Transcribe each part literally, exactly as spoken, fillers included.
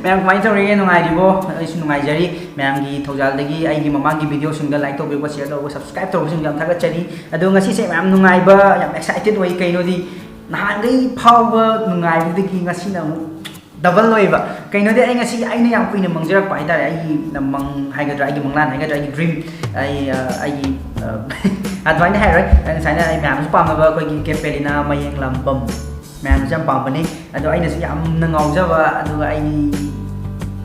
ꯃꯌꯥꯝ ꯀꯃꯥꯏꯅ ꯇꯧꯔꯤꯒꯦ? ꯅꯨꯡꯉꯥꯏꯔꯤꯕꯣ? ꯑꯩꯁꯨ ꯅꯨꯡꯉꯥꯏꯖꯔꯤ꯫ ꯃꯌꯥꯝꯒꯤ ꯊꯧꯖꯥꯜꯗꯒꯤ ꯑꯩꯒꯤ ꯃꯃꯥꯡꯒꯤ ꯚꯤꯗꯤꯑꯣꯁꯤꯡꯗ ꯂꯥꯏꯛ ꯇꯧꯕꯤꯔꯛꯄ, ꯁꯤꯌꯔ ꯇꯧꯕ, ꯁꯕꯁꯀ꯭ꯔꯥꯏꯕ ꯇꯧꯕꯁꯤꯡꯁꯨ ꯌꯥꯝ ꯊꯥꯒꯠꯆꯔꯤ꯫ ꯑꯗꯣ ꯉꯁꯤꯁꯦ ꯃꯌꯥꯝ ꯅꯨꯡꯉꯥꯏꯕ, ꯌꯥꯝ ꯑꯦꯛꯁꯥꯏꯇꯦꯠ ꯑꯣꯏ꯫ ꯀꯩꯅꯣꯗꯤ, ꯅꯍꯥꯟꯈꯩ ꯐꯥꯎꯕ ꯅꯨꯡꯉꯥꯏꯕꯗꯒꯤ ꯉꯁꯤꯅ ꯑꯃꯨꯛ ꯗꯕꯜ ꯑꯣꯏꯕ꯫ ꯀꯩꯅꯣꯗꯤ, ꯑꯩ ꯉꯁꯤ, ꯑꯩꯅ ꯌꯥꯝ ꯀꯨꯏꯅ ꯃꯪꯖꯔꯛꯄ ꯍꯥꯏꯇꯥꯔꯦ, ꯑꯩꯒꯤ ꯃꯪ ꯍꯥꯏꯒꯗ꯭ꯔꯥ, ꯑꯩꯒꯤ ꯃꯪꯂꯥꯟ ꯍꯥꯏꯒꯗ꯭ꯔꯥ, ꯑꯩꯒꯤ ꯗ꯭ꯔꯤꯝ, ꯑꯩ, ꯑ, ꯑꯩꯒꯤ, ꯑ, ꯑꯗꯨꯃꯥꯏꯅ ꯍꯥꯏꯔꯣꯏ꯫ ꯑꯩ ꯉꯁꯥꯏꯅ ꯑꯩ ꯃꯌꯥꯝꯅꯁꯨ ꯄꯥꯝꯅꯕ ꯑꯩꯈꯣꯏꯒꯤ ꯀꯦꯄꯦꯂꯤꯅꯥ ꯃꯌꯦꯡ ꯂꯝꯕꯝ, ꯃꯌꯥꯝꯅꯁꯨ ꯌꯥꯝ ꯄꯥꯝꯕꯅꯤ꯫ ꯑꯗꯣ ꯑꯩꯅꯁꯨ ꯌꯥꯝꯅ ꯉꯥꯎꯖꯕ, ꯑꯗꯨꯒ ꯑꯩꯒꯤ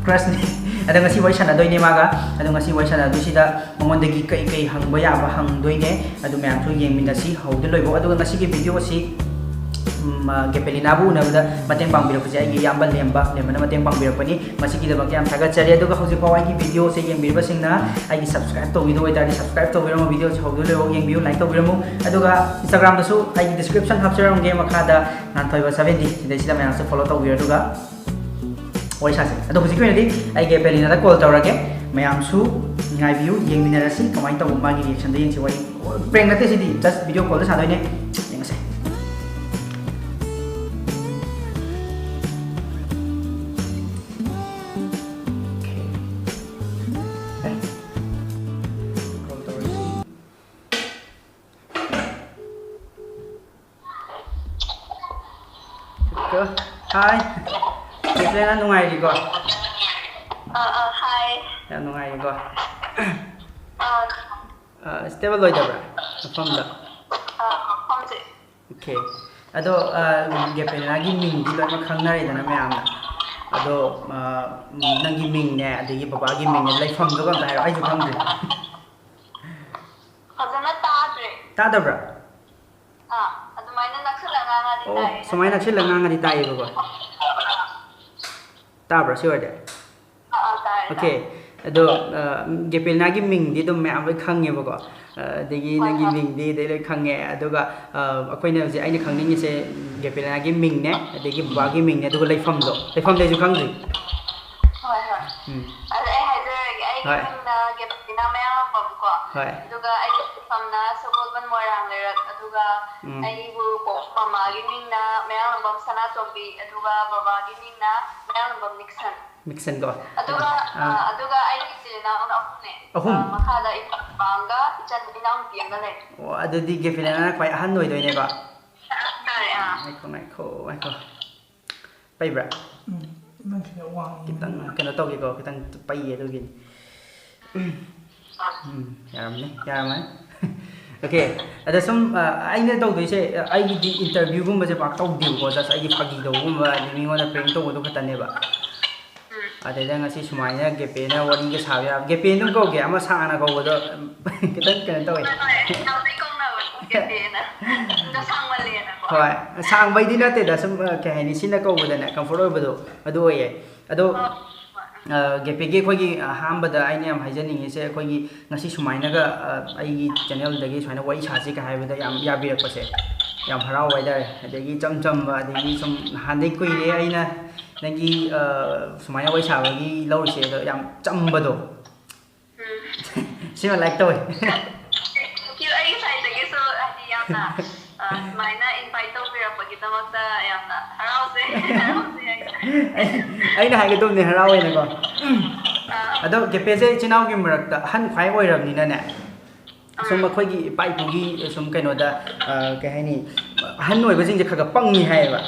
ꯀ꯭ꯔꯁꯅꯤ꯫ ꯑꯗꯣ ꯉꯁꯤ ꯋꯥꯔꯤ ꯁꯥꯟꯅꯗꯣꯏꯅꯦ ꯃꯥꯒ꯫ ꯑꯗꯣ ꯉꯁꯤ ꯋꯥꯔꯤ ꯁꯥꯟꯅꯗꯣꯏꯁꯤꯗ ꯃꯉꯣꯟꯗꯒꯤ ꯀꯩ ꯀꯩ ꯍꯪꯕ ꯌꯥꯕ ꯍꯪꯗꯣꯏꯅꯦ꯫ ꯑꯗꯨ ꯃꯌꯥꯝꯁꯨ ꯌꯦꯡꯃꯤꯟꯅꯁꯤ ꯍꯧꯗ ꯂꯣꯏꯕꯧ꯫ ꯑꯗꯨꯒ ꯉꯁꯤꯒꯤ ꯚꯤꯗꯤꯑꯣ ꯑꯁꯤ, ꯎꯝ, ꯑ, ꯒꯦꯄꯦꯂꯤꯅꯥꯕꯨ ꯎꯅꯕꯗ ꯃꯇꯦꯡ ꯄꯥꯡꯕꯤꯔꯛꯄꯁꯦ ꯑꯩꯒꯤ ꯏꯌꯥꯝꯕ ꯂꯦꯝꯕ, ꯂꯦꯝꯕꯅ ꯃꯇꯦꯡ ꯄꯥꯡꯕꯤꯔꯛꯄꯅꯤ꯫ ꯃꯁꯤꯒꯤꯗꯃꯛꯇ ꯌꯥꯝ ꯊꯥꯒꯠꯆꯔꯤ꯫ ꯑꯗꯨꯒ ꯍꯧꯖꯤꯛꯐꯥꯎ ꯑꯩꯒꯤ ꯚꯤꯗꯤꯑꯣꯁꯦ ꯌꯦꯡꯕꯤꯔꯤꯕꯁꯤꯡꯅ ꯑꯩꯒꯤ ꯁꯕꯁꯀ꯭ꯔꯥꯏꯕ ꯇꯧꯕꯤꯗꯕ ꯑꯣꯏꯇꯥꯔꯗꯤ ꯁꯕꯁꯀ꯭ꯔꯥꯏꯕ ꯇꯧꯕꯤꯔꯝꯃꯣ, ꯚꯤꯗꯤꯑꯣꯁꯦ ꯍꯧꯗ ꯂꯣꯏꯕꯧ ꯌꯦꯡꯕꯤꯌꯨ, ꯂꯥꯏꯛ ꯇꯧꯕꯤꯔꯝꯃꯨ꯫ ꯑꯗꯨꯒ Instagram-ꯗꯁꯨ ꯑꯩꯒꯤ ꯗꯤꯁꯀ꯭ꯔꯤꯞꯁꯟ ꯍꯥꯞꯆꯔꯝꯒꯦ ꯃꯈꯥꯗ, ꯉꯥꯟꯊꯣꯏꯕ ꯁꯚꯦꯟꯇꯤ, ꯁꯤꯗꯩꯁꯤꯗ ꯃꯌꯥꯝꯁꯦ ꯐꯣꯂꯣ ꯇꯧꯕꯤꯔꯣ꯫ ꯑꯗꯨꯒ ꯋꯥꯔꯤ ꯁꯥꯁꯦ꯫ ꯑꯗꯣ ꯍꯧꯖꯤꯛꯀꯤ ꯑꯣꯏꯅꯗꯤ ꯑꯩ ꯒꯦꯄꯦꯂꯤꯅꯥꯗ ꯀꯣꯜ ꯇꯧꯔꯒꯦ꯫ ꯃꯌꯥꯝꯁꯨ ꯉꯥꯏꯕꯤꯌꯨ, ꯌꯦꯡꯃꯤꯟꯅꯔꯁꯤ ꯀꯃꯥꯏꯅ ꯇꯧꯕ ꯃꯥꯒꯤ ꯔꯤꯌꯦꯛꯁꯟꯗꯣ ꯌꯦꯡꯁꯤ꯫ ꯋꯥꯔꯤ ꯄ꯭ꯔꯦꯡ ꯅꯠꯇꯦ ꯁꯤꯗꯤ, ꯖꯁ ꯚꯤꯗꯤꯑꯣ ꯀꯣꯜꯗ ꯁꯥꯗꯣꯏꯅꯦ꯫ ꯌꯦꯡꯉꯁꯦ꯫ ꯀꯣꯜ ꯇꯧꯔꯁꯤ꯫ ꯍꯥꯏ꯫ ꯒꯦꯄꯦꯂꯤꯅꯥ ꯅꯨꯡꯉꯥꯏꯔꯤꯀꯣ? ꯑꯥ, ꯑꯥ, ꯍꯥꯏ꯫ ꯌꯥꯝ ꯅꯨꯡꯉꯥꯏꯔꯤꯀꯣ? ꯑꯥ꯫ ꯑꯥ, ꯁ꯭ꯇꯦꯕꯜ ꯑꯣꯏꯗꯕ꯭ꯔꯥ ꯃꯐꯝꯗ? ꯑꯥ, ꯃꯐꯝꯁꯦ꯫ ꯑꯣꯀꯦ꯫ ꯑꯗꯣ, ꯑꯥ, ꯒꯦꯄꯦꯂꯤꯅꯥꯒꯤ ꯃꯤꯡꯗꯤ ꯂꯣꯏꯅꯃꯛ ꯈꯪꯅꯔꯦꯗꯅ ꯃꯌꯥꯝꯅ꯫ ꯑꯗꯣ, ꯑꯥ, ꯅꯪꯒꯤ ꯃꯤꯡꯅꯦ, ꯑꯗꯒꯤ ꯕꯕꯥꯒꯤ ꯃꯤꯡꯅꯦ, ꯂꯩꯐꯝꯗꯨꯒ ꯑꯝꯇ ꯍꯥꯏꯔꯣ, ꯑꯩꯁꯨ ꯈꯪꯗ꯭ꯔꯦ꯫ ꯐꯖꯅ ꯇꯥꯗ꯭ꯔꯦ꯫ ꯇꯥꯗꯕ꯭ꯔꯥ? ꯑꯥ, ꯑꯗꯨꯃꯥꯏꯅ ꯅꯛꯁꯜꯂ ꯉꯥꯡꯉꯗꯤ ꯑꯣ, ꯇꯥꯏꯌꯦ꯫ ꯁꯨꯃꯥꯏꯅ ꯅꯛꯁꯤꯜꯂ ꯉꯥꯡꯉꯗꯤ ꯇꯥꯏꯌꯦꯕꯀꯣ꯫ ꯇꯥꯕ꯭ꯔꯥ ꯁꯤ ꯑꯣꯏꯔꯗꯤ? ꯑꯥ, ꯑꯥ, ꯇꯥꯔꯦ, ꯑꯣꯀꯦ꯫ ꯇꯥꯔꯦ꯫ ꯑꯗꯣ, ꯑ, ꯒꯦꯄꯦꯂꯤꯅꯥꯒꯤ ꯃꯤꯡꯗꯤ ꯑꯗꯨꯝ ꯃꯌꯥꯝ ꯂꯣꯏ ꯈꯪꯉꯦꯕꯀꯣ꯫ ꯑ, ꯑꯗꯒꯤ ꯍꯣꯏ, ꯅꯪꯒꯤ ꯍꯣꯏ꯫ ꯃꯤꯡꯗꯤ ꯑꯗꯩ ꯂꯣꯏ ꯈꯪꯉꯦ꯫ ꯑꯗꯨꯒ, ꯑ, ꯑꯩꯈꯣꯏꯅ ꯍꯧꯖꯤꯛ, ꯑꯩꯅ ꯈꯪꯅꯤꯡꯉꯤꯁꯦ ꯒꯦꯄꯦꯂꯤꯅꯥꯒꯤ ꯃꯤꯡꯅꯦ, ꯑꯗꯒꯤ ꯕꯕꯥꯒꯤ ꯃꯤꯡꯅꯦ, ꯑꯗꯨꯒ ꯂꯩꯐꯝꯗꯣ, ꯂꯩꯐꯝꯗꯤ ꯑꯩꯁꯨ ꯈꯪꯗ꯭ꯔꯤ꯫ ꯍꯣꯏ, ꯍꯣꯏ꯫ ꯎꯝ꯫ ꯑꯗꯣ ꯑꯩ ꯍꯥꯏꯖꯔꯒꯦ, ꯑꯩꯒꯤ ꯍꯣꯏ꯫ ꯃꯤꯡꯅ ꯒꯦꯄꯦꯂꯤꯅꯥ ꯃꯌꯥꯝ ꯀꯣ꯫ ꯍꯣꯏ꯫ ꯑꯗꯨꯒ ꯑꯩꯒꯤ ꯁꯤꯟꯐꯝꯅ ꯁꯒꯣꯜꯕꯟ ꯃꯣꯏꯔꯥꯡ ꯂꯩꯔꯛ, ꯑꯗꯨꯒ ꯎꯝ꯫ ꯑꯩꯕꯨ ꯄꯣꯛꯄ ꯃꯃꯥꯒꯤ ꯃꯤꯡꯅ ꯃꯌꯥꯡꯂꯝꯕꯝ ꯁꯅꯥꯇꯣꯝꯕꯤ, ꯑꯗꯨꯒ ꯕꯕꯥꯒꯤ ꯃꯤꯡꯅ ꯃꯌꯥꯡꯂꯝꯕꯝ ꯅꯤꯛꯁꯟ꯫ ꯅꯤꯛꯁꯟ ꯀꯣ꯫ ꯑꯗꯨꯒ, ꯑꯥ꯫ ꯑ, ꯑꯗꯨꯒ ꯑꯩꯒꯤ ꯏꯆꯤꯜ ꯏꯅꯥꯎꯅ ꯑꯍꯨꯝꯅꯦ꯫ ꯑꯍꯨꯝ? ꯑ, ꯃꯈꯥꯗ ꯏꯅꯥꯎꯄꯥ ꯑꯃꯒ ꯏꯆꯟ-, ꯏꯅꯥꯎꯅꯨꯄꯤ ꯑꯃꯒ ꯂꯩ꯫ ꯑꯣ, ꯑꯗꯨꯗꯤ ꯒꯦꯄꯤꯅ ꯅꯪꯅ ꯈ꯭ꯋꯥꯏ ꯑꯍꯟ ꯑꯣꯏꯗꯣꯏꯅꯦꯀꯣ? ꯑꯍꯟ ꯇꯥꯔꯦ, ꯑꯥ꯫ ꯉꯥꯏꯈꯣ, ꯉꯥꯏꯈꯣ, ꯉꯥꯏꯈꯣ꯫ ꯄꯩꯕ꯭ꯔꯥ? ꯎꯝ, ꯅꯪꯁꯤꯅ ꯋꯥꯡꯉꯤ꯫ ꯈꯤꯇꯪ ꯀꯩꯅꯣ ꯇꯧꯒꯦꯀꯣ, ꯈꯤꯇꯪ ꯄꯩꯌꯦ ꯑꯗꯨꯒꯤꯅꯤ꯫ ꯎꯝ, ꯌꯥꯔꯝꯃꯅꯤ, ꯌꯥꯔꯝꯃꯅꯤ꯫ ꯑꯣꯀꯦ, ꯑꯗ ꯁꯨꯝ, ꯑ, ꯑꯩꯅ ꯇꯧꯗꯣꯏꯁꯦ, ꯑ, ꯑꯩꯒꯤꯗꯤ interview ꯒꯨꯝꯕꯁꯦ ꯄꯥꯛ ꯇꯧꯗꯦꯕꯀꯣ, just ꯑꯩꯒꯤ ꯐꯥꯒꯤ ꯇꯧꯕꯒꯨꯝꯕ, ꯑꯗꯩ ꯃꯤꯉꯣꯟꯗ prank ꯇꯧꯕꯗꯣ ꯈꯛꯇꯅꯦꯕ꯫ ꯎꯝ꯫ ꯑꯗꯩꯗ ꯉꯁꯤ ꯁꯨꯃꯥꯏꯅ ꯒꯦꯄꯦꯅ ꯋꯥꯔꯤꯒ ꯁꯥꯕ ꯌꯥꯕ, ꯒꯦꯄꯦ ꯑꯗꯨꯝ ꯀꯧꯒꯦ, ꯑꯃ ꯁꯥꯡꯅ ꯀꯧꯕꯗꯣ ꯈꯤꯇꯪ ꯀꯩꯅꯣ ꯇꯧꯋꯦ꯫ ꯍꯣꯏ, ꯍꯣꯏ, ꯌꯥꯝꯗꯤ ꯀꯧꯅꯕꯅꯦ ꯒꯦꯄꯦꯅ꯫ ꯑꯗꯣ ꯁꯥꯡꯃꯜꯂꯦꯅꯀꯣ꯫ ꯍꯣꯏ, ꯁꯥꯡꯕꯩꯗꯤ ꯅꯠꯇꯦꯗ, ꯁꯨꯝ, ꯑ, ꯀꯩ ꯍꯥꯏꯅꯤ, ꯁꯤꯅ ꯀꯧꯕꯗꯅꯦ comfort ꯑꯣꯏꯕꯗꯣ ꯑꯗꯨ ꯑꯣꯏꯌꯦ꯫ ꯑꯗꯣ, ꯍꯣꯏ, ꯍꯣꯏ꯫ ꯑ, ꯒꯦꯄꯦꯒꯤ ꯑꯩꯈꯣꯏꯒꯤ ꯑꯍꯥꯟꯕꯗ ꯑꯩꯅ ꯌꯥꯝ ꯍꯥꯏꯖꯅꯤꯡꯉꯤꯁꯦ, ꯑꯩꯈꯣꯏꯒꯤ ꯉꯁꯤ ꯁꯨꯃꯥꯏꯅꯒ, ꯑ, ꯑꯩꯒꯤ channel ꯗꯒꯤ ꯁꯨꯃꯥꯏꯅ ꯋꯥꯔꯤ ꯁꯥꯁꯤ ꯀꯥꯏ ꯍꯥꯏꯕꯗ ꯌꯥꯝ ꯌꯥꯕꯤꯔꯛꯄꯁꯦ ꯌꯥꯝ ꯍꯔꯥꯎꯕ ꯍꯥꯏꯇꯥꯔꯦ꯫ ꯑꯗꯒꯤ ꯏꯆꯝ ꯆꯝꯕ, ꯑꯗꯒꯤ ꯁꯨꯝ ꯅꯍꯥꯟꯗꯩ ꯀꯨꯏꯔꯦ ꯑꯩꯅ ꯅꯪꯒꯤ, ꯑ, ꯁꯨꯃꯥꯏꯅ ꯋꯥꯔꯤ ꯁꯥꯕꯒꯤ ꯂꯧꯔꯤꯁꯦ, ꯑꯗꯣ ꯌꯥꯝ ꯆꯝꯕꯗꯣ꯫ ꯎꯝ꯫ ꯁꯤꯃ like ꯇꯧꯋꯦ꯫ Thank you꯫ ꯑꯩꯒꯤ side ꯇꯒꯤꯁꯨ ꯍꯥꯏꯗꯤ ꯌꯥꯝꯅ, ꯑ, ꯁꯨꯃꯥꯏꯅ invite ꯇꯧꯕꯤꯔꯛꯄꯒꯤꯗꯃꯛꯇ ꯌꯥꯝꯅ ꯍꯔꯥꯎꯖꯩ꯫ ꯍꯔꯥꯎꯖꯩ ꯍꯥꯏꯇꯥꯔꯦ꯫ ꯑꯩ-, ꯑꯩꯅ ꯍꯥꯏꯒꯗꯧꯕꯅꯦ ꯍꯔꯥꯎꯋꯦꯅꯀꯣ꯫ ꯑ꯫ ꯑꯗꯣ ꯒꯦꯄꯦꯁꯦ ꯏꯆꯤꯟ ꯏꯅꯥꯎꯒꯤ ꯃꯔꯛꯇ ꯑꯍꯟ ꯈ꯭ꯋꯥꯏ ꯑꯣꯏꯔꯕꯅꯤꯅꯅꯦ, ꯁꯨꯝ ꯑꯥ꯫ ꯑꯩꯈꯣꯏꯒꯤ ꯏꯄꯥ ꯏꯄꯨꯒꯤ ꯁꯨꯝ ꯀꯩꯅꯣꯗ, ꯑ, ꯀꯩ ꯍꯥꯏꯅꯤ, ꯑꯍꯟ ꯑꯣꯏꯕꯁꯤꯡꯁꯦ ꯈꯔ ꯈꯔ ꯄꯪꯉꯤ ꯍꯥꯏꯌꯦꯕ꯫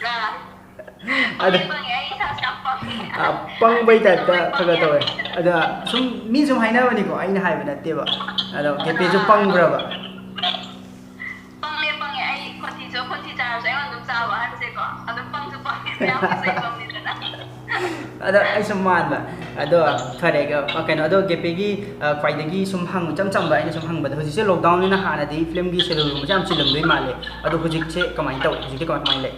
ꯑꯥ꯫ ꯑꯗ ꯄꯪꯉꯦ, ꯄꯪꯉꯦ, ꯑꯩ ꯏꯁꯥꯁꯨ ꯌꯥꯝ ꯄꯪꯉꯦ꯫ ꯑ, ꯄꯪꯕꯩ ꯑꯗꯨꯗꯤ type ꯇ ꯀꯃꯥꯏꯅ ꯈꯔ ꯈꯔ ꯇꯧꯋꯦ꯫ ꯇꯧꯅꯤ? ꯑꯗ ꯁꯨꯝ ꯃꯤ ꯁꯨꯝ ꯍꯥꯏꯅꯕꯅꯤꯀꯣ, ꯑꯩꯅ ꯍꯥꯏꯕ ꯅꯠꯇꯦꯕ꯫ ꯑꯗꯣ ꯒꯦꯄꯦꯁꯨ ꯑꯥ꯫ ꯄꯪꯕ꯭ꯔꯕ? ꯄꯪꯉꯦ, ꯄꯪꯉꯦ꯫ ꯑꯩ ꯈꯣꯟꯊꯤꯁꯨ, ꯈꯣꯟꯊꯤ ꯆꯥꯔꯁꯨ ꯑꯩꯉꯣꯟꯗ ꯑꯗꯨꯝ ꯆꯥꯕ ꯑꯍꯟꯁꯦꯀꯣ꯫ ꯑꯗꯨꯝ ꯄꯪꯁꯨ ꯄꯪꯉꯦ, ꯃꯌꯥꯝꯒꯤꯁꯨ ꯑꯩ ꯄꯪꯉꯤꯗꯅ꯫ ꯑꯗꯣ ꯑꯩ ꯁꯨꯝ ꯃꯥꯟꯕ꯫ ꯑꯗꯣ ꯐꯔꯦ, ꯀ-, ꯀꯩꯅꯣ, ꯑꯗꯣ ꯒꯦꯄꯦꯒꯤ, ꯑ, ꯈ꯭ꯋꯥꯏꯗꯒꯤ ꯁꯨꯝ ꯍꯪ-, ꯏꯆꯝ ꯆꯝꯕ ꯑꯩꯅ ꯁꯨꯝ ꯍꯪꯕꯗ, ꯍꯧꯖꯤꯛꯁꯦ lockdown ꯅꯤꯅ ꯍꯥꯟꯅꯗꯤ film ꯒꯤ schedule ꯒꯨꯝꯕꯁꯦ ꯌꯥꯝ ꯆꯤꯜꯂꯝꯗꯣꯏ ꯃꯥꯜꯂꯦ꯫ ꯑꯗꯣ ꯍꯧꯖꯤꯛꯁꯦ ꯀꯃꯥꯏꯅ ꯇꯧꯋꯤ? ꯍꯧꯖꯤꯛꯇꯤ ꯀꯃꯥꯏ, ꯀꯃꯥꯏꯅ ꯂꯩ?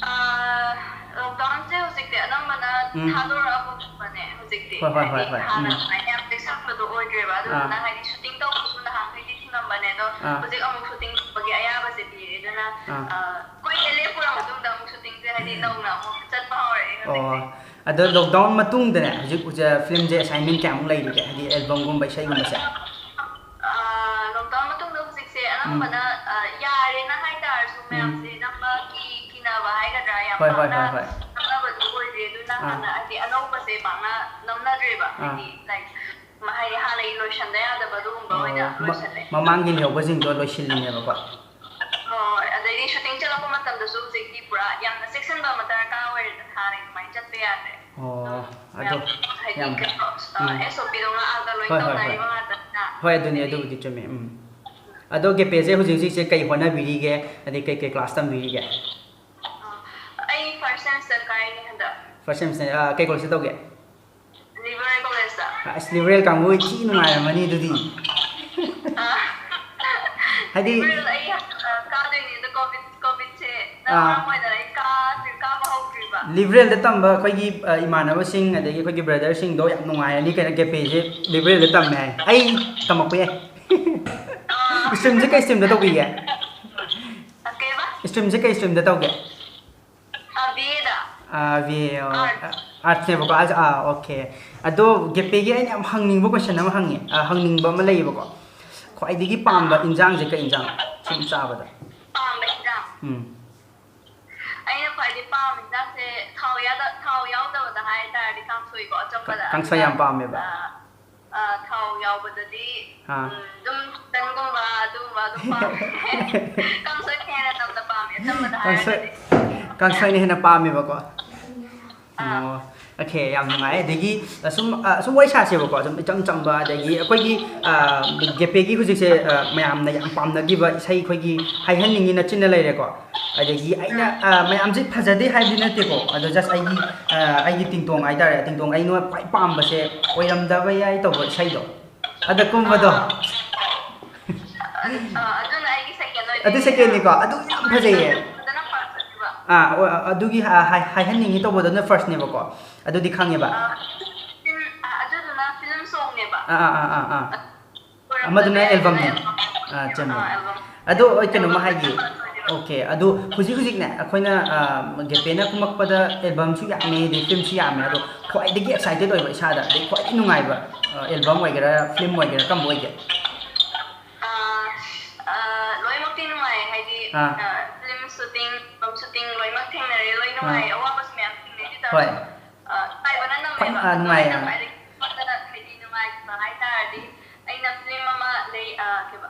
ꯑꯥ, lockdown ꯁꯦ ꯍꯧꯖꯤꯛꯇꯤ ꯑꯅꯝꯕꯅ ꯎꯝ꯫ ꯊꯥꯗꯣꯔꯛꯑꯕꯒꯨꯝꯕꯅꯦ ꯍꯧꯖꯤꯛꯇꯤ꯫ ꯍꯣꯏ, ꯍꯣꯏ, ꯍꯣꯏ, ꯍꯥꯏꯗꯤ ꯍꯣꯏ꯫ ꯍꯥꯟꯅ ꯎꯝ꯫ ꯑꯗꯨꯃꯥꯏꯅ ꯌꯥꯝ ꯆꯦꯛꯁꯤꯟꯕꯗꯣ ꯑꯣꯏꯗ꯭ꯔꯦꯕ꯫ ꯑꯥ꯫ ꯑꯗꯨꯗꯨꯅ ꯍꯥꯏꯗꯤ shooting ꯇꯧꯕꯁꯨ ꯅꯍꯥꯟꯈꯩꯗꯤ ꯊꯤꯡꯉꯝꯕꯅꯦ, ꯑꯗꯣ ꯑꯥ꯫ ꯍꯧꯖꯤꯛ ꯑꯃꯨꯛ shooting ꯇꯧꯕꯒꯤ ꯑꯌꯥꯕꯁꯦ ꯄꯤꯔꯦ꯫ ꯑꯗꯨꯅ, ꯑꯥ꯫ ꯑꯥ, ꯀꯨꯏꯅ ꯂꯦꯞꯄꯨꯔ ꯃꯇꯨꯡꯗ ꯑꯃꯨꯛ shooting ꯁꯦ ꯍꯥꯏꯗꯤ ꯅꯧꯅ ꯑꯃꯨꯛ ꯆꯠꯄ ꯍꯧꯔꯛꯑꯦ ꯍꯧꯖꯤꯛꯁꯦ꯫ ꯑꯣ, ꯑꯗꯣ ꯂꯣꯛꯗꯥꯎꯟ ꯃꯇꯨꯡꯗꯅꯦ, ꯍꯧꯖꯤꯛ ꯐꯤꯂꯝꯁꯦ ꯑꯦꯁꯥꯏꯟꯃꯦꯟ ꯀꯌꯥꯃꯨꯛ ꯂꯩꯔꯤꯒꯦ, ꯍꯥꯏꯗꯤ ꯑꯦꯜꯕꯝꯒꯨꯝꯕ, ꯏꯁꯩꯒꯨꯝꯕꯁꯦ? ꯂꯣꯛꯗꯥꯎꯟ ꯃꯇꯨꯡꯗ ꯍꯧꯖꯤꯛꯁꯦ ꯑꯅꯝꯕꯅ ꯌꯥꯔꯦꯅ ꯍꯥꯏꯇꯥꯔꯁꯨ, ꯃꯌꯥꯝꯁꯦ ꯅꯝꯕꯒꯤ ꯀꯤꯅꯕ ꯍꯥꯏꯒꯗ꯭ꯔꯥ, ꯌꯥꯝ ꯍꯣꯏ, ꯍꯣꯏ, ꯄꯥꯛꯅ ꯍꯣꯏ, ꯍꯣꯏ꯫ ꯅꯝꯅꯕꯗꯨ ꯑꯣꯏꯗ꯭ꯔꯦ꯫ ꯑꯗꯨꯅ ꯑꯥ꯫ ꯍꯥꯟꯅ ꯍꯥꯏꯗꯤ ꯑꯅꯧꯕꯁꯦ ꯄꯥꯛꯅ ꯅꯝꯅꯗ꯭ꯔꯦꯕ꯫ ꯑꯥ꯫ ꯍꯥꯏꯗꯤ, ꯂꯥꯏꯛ, ꯍꯥꯏꯗꯤ ꯍꯥꯟꯅꯒꯤ ꯂꯣꯏꯁꯟꯗ ꯌꯥꯗꯕ ꯑꯗꯨꯒꯨꯝꯕ ꯑꯣꯏꯅ ꯑꯣ, ꯃ- ꯂꯣꯏꯁꯜꯂꯦ꯫ ꯃꯃꯥꯡꯒꯤ ꯂꯩꯍꯧꯕꯁꯤꯡꯗꯣ ꯂꯣꯏꯁꯤꯜꯂꯤꯅꯦꯕꯀꯣ? ꯍꯣꯏ, ꯑꯗꯩꯗꯤ ꯁꯨꯇꯤꯡ ꯆꯠꯂꯛꯄ ꯃꯇꯝꯗꯁꯨ ꯍꯧꯖꯤꯛꯇꯤ ꯄꯨꯔꯥ ꯌꯥꯝꯅ ꯆꯦꯛꯁꯤꯟꯕ ꯑꯃ ꯗꯔꯀꯥꯔ ꯑꯣꯏꯔꯦꯗꯅ, ꯍꯥꯟꯅꯒꯤ ꯑꯗꯨꯃꯥꯏꯅ ꯆꯠꯄ ꯌꯥꯗ꯭ꯔꯦ꯫ ꯑꯣ, ꯃꯌꯥꯝ ꯑꯗꯣ ꯍꯥꯏꯗꯤ ꯌꯥꯝ ꯀꯩꯅꯣ, ꯎꯝ꯫ ꯑꯦꯁ ꯑꯣ ꯄꯤꯗꯣ ꯉꯥꯛꯑꯒ ꯂꯣꯏ ꯍꯣꯏ, ꯍꯣꯏ, ꯍꯣꯏ꯫ ꯇꯧꯅꯔꯤꯕ ꯉꯥꯛꯇꯅꯤꯅ꯫ ꯍꯣꯏ, ꯑꯗꯨꯅꯤ, ꯍꯥꯏꯗꯤ ꯑꯗꯨꯕꯨꯗꯤ ꯆꯨꯝꯃꯦ꯫ ꯎꯝ꯫ ꯑꯗꯣ ꯒꯦꯄꯦꯁꯦ ꯍꯧꯖꯤꯛ ꯍꯧꯖꯤꯛꯁꯦ ꯀꯩ ꯍꯣꯠꯅꯕꯤꯔꯤꯒꯦ? ꯍꯥꯏꯗꯤ ꯀꯩ ꯀꯩ ꯀ꯭ꯂꯥꯁ ꯇꯝꯕꯤꯔꯤꯒꯦ? ꯑꯩ ꯐꯥꯔꯁ ꯁꯦꯃꯤꯁꯇꯔ ꯀꯥꯏꯅꯦ ꯍꯟꯗꯛ꯫ ꯐꯥꯔꯁ ꯁꯦꯃꯤꯁꯇꯔ, ꯑꯥ, ꯀꯩ ꯀꯣꯂꯦꯖꯇ ꯇꯧꯒꯦ? ꯂꯤꯕꯔꯦꯜ ꯀꯣꯂꯦꯖꯇ꯫ ꯑꯁ, ꯂꯤꯕꯔꯦꯜ ꯀꯥꯡꯕꯨ ꯊꯤ ꯅꯨꯡꯉꯥꯏꯔꯝꯃꯅꯤ ꯑꯗꯨꯗꯤ꯫ ꯑꯥ꯫ ꯍꯥꯏꯗꯤ ꯂꯤꯕꯔꯦꯜ ꯑꯩ, ꯑ, ꯀꯥꯗꯣꯏꯅꯦ, ꯑꯗꯣ ꯀꯣꯚꯤꯗ, ꯀꯣꯚꯤꯗꯁꯦ ꯑꯥ꯫ ꯃꯔꯝ ꯑꯣꯏꯗꯅ ꯑꯩ ꯀꯥꯗ꯭ꯔꯤ, ꯀꯥꯕ ꯍꯧꯗ꯭ꯔꯤꯕ꯫ ꯂꯤꯕꯔꯦꯜꯗ ꯇꯝꯕ ꯑꯩꯈꯣꯏꯒꯤ, ꯑ, ꯏꯃꯥꯟꯅꯕꯁꯤꯡ, ꯑꯗꯒꯤ ꯑꯩꯈꯣꯏꯒꯤ ꯕ꯭ꯔꯗꯔꯁꯤꯡꯗꯣ ꯌꯥꯝ ꯅꯨꯡꯉꯥꯏꯔꯅꯤ ꯀꯩꯅꯣ, ꯒꯦꯄꯦꯁꯦ ꯂꯤꯕꯔꯦꯜꯗ ꯇꯝꯃꯦ ꯍꯥꯏ꯫ ꯑꯩ ꯇꯝꯃꯛꯄ ꯌꯥꯏ꯫ ꯏꯁꯇ꯭ꯔꯤꯝꯁꯦ ꯀꯩ ꯏꯁꯇ꯭ꯔꯤꯝꯗ ꯇꯧꯕꯤꯒꯦ? ꯑ, ꯀꯩꯕ? ꯏꯁꯇ꯭ꯔꯤꯝꯁꯦ ꯀꯩ ꯏꯁꯇ꯭ꯔꯤꯝꯗ ꯇꯧꯒꯦ? ꯑ, B aid. Ah, B A, ꯑꯣ, ꯑꯥꯔꯠꯁ꯫ ꯑꯥꯔꯠꯁꯅꯦꯕꯀꯣ꯫ ꯑꯥ, ꯑꯥ, ꯑꯣꯀꯦ꯫ ꯑꯗꯣ ꯒꯦꯄꯦꯒꯤ ꯑꯩꯅ ꯌꯥꯝ ꯍꯪꯅꯤꯡꯕ ꯀꯣꯏꯁꯟ ꯑꯃ ꯍꯪꯉꯦ, ꯑꯥ, ꯍꯪꯅꯤꯡꯕ ꯑꯃ ꯂꯩꯌꯦꯕꯀꯣ꯫ ꯈ꯭ꯋꯥꯏꯗꯒꯤ ꯄꯥꯝꯕ ꯏꯟꯖꯥꯡꯁꯦ ꯀꯩ ꯏꯟꯖꯥꯡ ꯁꯨꯝ ꯆꯥꯕꯗ? ꯄꯥꯝꯕ ꯏꯟꯖꯥꯡ? ꯎꯝ꯫ ꯑꯩꯅ ꯈ꯭ꯋꯥꯏꯗꯒꯤ ꯄꯥꯝꯕ ꯏꯟꯖꯥꯡꯁꯦ ꯊꯥꯎ ꯌꯥꯗ-, ꯊꯥꯎ ꯌꯥꯎꯗꯕꯗ ꯍꯥꯏ ꯇꯥꯔꯗꯤ ꯀꯥꯡꯁꯣꯏꯀꯣ, ꯑꯆꯝꯕꯗ꯫ ꯀꯥꯡꯁꯣꯏ ꯌꯥꯝ ꯄꯥꯝꯃꯦꯕ? ꯑ, ꯑ, ꯊꯥꯎ ꯌꯥꯎꯕꯗꯗꯤ, ꯑꯥ꯫ ꯎꯝ, ꯑꯗꯨꯝ ꯆꯤꯛꯀꯟꯒꯨꯝꯕ ꯑꯗꯨꯒꯨꯝꯕ ꯑꯗꯨꯝ ꯄꯥꯝꯃꯦ꯫ ꯀꯥꯡꯁꯣꯏꯅ ꯍꯦꯟꯅ ꯅꯝꯅ ꯄꯥꯝꯃꯦ, ꯑꯆꯝꯕꯗ ꯀꯥꯡꯁꯣꯏ, ꯍꯥꯏꯔꯒꯗꯤ꯫ ꯀꯥꯡꯁꯣꯏꯅ ꯍꯦꯟꯅ ꯄꯥꯝꯃꯦꯕꯀꯣ? ꯑꯥ꯫ ꯑꯣ, ꯑꯣꯀꯦ, ꯌꯥꯝ ꯅꯨꯡꯉꯥꯏ꯫ ꯑꯗꯒꯤ, ꯑ, ꯁꯨꯝ, ꯑ, ꯁꯨꯝ ꯋꯥꯔꯤ ꯁꯥꯁꯦꯕꯀꯣ, ꯁꯨꯝ ꯏꯆꯝ ꯆꯝꯕ, ꯑꯗꯒꯤ ꯑꯩꯈꯣꯏꯒꯤ, ꯑ, ꯒꯦꯄꯦꯒꯤ ꯍꯧꯖꯤꯛꯁꯦ, ꯑ, ꯃꯌꯥꯝꯅ ꯌꯥꯝ ꯄꯥꯝꯅꯈꯤꯕ ꯏꯁꯩ ꯑꯩꯈꯣꯏꯒꯤ ꯍꯥꯏꯍꯟꯅꯤꯡꯉꯤ ꯅꯆꯤꯟꯅ ꯂꯩꯔꯦꯀꯣ꯫ ꯑꯗꯒꯤ ꯑꯩꯅ, ꯑ, ꯃꯌꯥꯝꯁꯦ ꯐꯖꯗꯦ ꯍꯥꯏꯕꯗꯤ ꯅꯠꯇꯦꯀꯣ, ꯑꯗꯣ just ꯑꯩꯒꯤ, ꯑ, ꯑꯩꯒꯤ ꯇꯤꯡꯇꯣꯡ ꯍꯥꯏꯇꯥꯔꯦ, ꯇꯤꯡꯇꯣꯡ ꯑꯩꯅ ꯈ꯭ꯋꯥꯏ ꯄꯥꯝꯕꯁꯦ ꯑꯣꯏꯔꯝꯗꯕ ꯌꯥꯏ ꯇꯧꯕ ꯏꯁꯩꯗꯣ꯫ ꯑꯗ ꯀꯨꯝꯕꯗꯣ꯫ ꯑꯥ꯫ ꯑꯗꯨ, ꯑꯥ, ꯑꯗꯨꯅ ꯑꯩꯒꯤ second ꯑꯣꯏꯗꯣꯏꯅꯦ꯫ ꯑꯗꯨ secondꯅꯤꯀꯣ, ꯑꯗꯨ ꯌꯥꯝ ꯐꯖꯩꯌꯦ꯫ ꯑꯗꯨꯅ first ꯑꯣꯏꯗꯣꯏꯕ꯫ ꯑꯥ, ꯑꯣ, ꯑꯗꯨꯒꯤ ꯍꯥ-, ꯍꯥꯏ-, ꯍꯥꯏꯍꯟꯅꯤꯡꯉꯤ ꯇꯧꯕꯗꯨꯅ firstꯅꯦꯕꯀꯣ, ꯑꯗꯨꯗꯤ ꯈꯪꯉꯦꯕ꯫ ꯑꯥ, film, ꯑꯥ, ꯑꯗꯨꯗꯨꯅ film songꯅꯦꯕ꯫ ꯑꯥ, ꯑꯥ, ꯑꯥ, ꯑꯥ, ꯑꯥ꯫ ꯑꯣꯏꯔꯝꯗꯕ ꯑꯃꯗꯨꯅ ꯌꯥꯏ, albumꯅꯦ꯫ ꯑꯗꯨꯅ album꯫ ꯑꯥ, ꯆꯨꯝꯃꯦ꯫ ꯑꯥ, album꯫ ꯑꯗꯣ ꯑꯩ ꯀꯩꯅꯣꯝꯃ Albumꯗꯨꯅ ꯍꯥꯏꯒꯦ꯫ first ꯑꯣꯏꯗꯣꯏꯕ꯫ ꯑꯣꯀꯦ, ꯑꯗꯨ ꯍꯧꯖꯤꯛ ꯍꯧꯖꯤꯛꯅꯦ ꯑꯩꯈꯣꯏꯅ, ꯑ, ꯒꯦꯄꯦꯅ ꯀꯨꯝꯃꯛꯄꯗ ꯑꯦꯜꯕꯝꯁꯨ ꯌꯥꯝꯃꯦ, ꯑꯗꯩ ꯐꯤꯂꯝꯁꯨ ꯌꯥꯝꯃꯦ, ꯑꯗꯣ ꯈ꯭ꯋꯥꯏꯗꯒꯤ ꯑꯦꯛꯁꯥꯏꯇꯦꯠ ꯑꯣꯏꯕ ꯏꯁꯥꯗ, ꯑꯗꯩ ꯈ꯭ꯋꯥꯏꯗꯒꯤ ꯅꯨꯡꯉꯥꯏꯕ, ꯑ, ꯑꯦꯜꯕꯝ ꯑꯣꯏꯒꯦꯔꯥ, ꯐꯤꯂꯝ ꯑꯣꯏꯒꯦꯔꯥ, ꯀꯔꯝꯕ ꯑꯣꯏꯒꯦ? ꯑꯥ, ꯑꯥ, ꯂꯣꯏꯅꯃꯛꯇꯤ ꯅꯨꯡꯉꯥꯏ, ꯍꯥꯏꯗꯤ, ꯑꯥ꯫ ꯑꯥ, ꯐꯤꯂꯝ ꯁꯨꯇꯤꯡ, ꯑꯦꯜꯕꯝ ꯁꯨꯇꯤꯡ ꯂꯣꯏꯅꯃꯛ ꯊꯦꯡꯅꯔꯦ, ꯂꯣꯏ ꯅꯨꯡꯉꯥꯏ, ꯑꯥ꯫ ꯑꯋꯥꯕꯁꯨ ꯃꯌꯥꯝ ꯊꯦꯡꯅꯩ, ꯑꯗꯨ ꯍꯣꯏ꯫ ꯇꯥꯔꯁꯨ, ꯑꯥ, ꯅꯨꯡꯉꯥꯏꯕꯅ ꯈ꯭ꯋꯥꯏ, ꯅꯝꯃꯦꯕ꯫ ꯑꯥ, ꯅꯨꯡꯉꯥꯏ, ꯑꯩꯅ ꯑꯥ꯫ ꯈ꯭ꯋꯥꯏꯗꯒꯤ ꯋꯥꯈꯜꯗ ꯍꯥꯏꯗꯤ ꯅꯨꯡꯉꯥꯏꯈꯤꯕ ꯍꯥꯏ ꯇꯥꯔꯗꯤ, ꯑꯩꯅ ꯐꯤꯂꯝ ꯑꯃ ꯂꯩ, ꯑꯥ, ꯀꯩꯕ,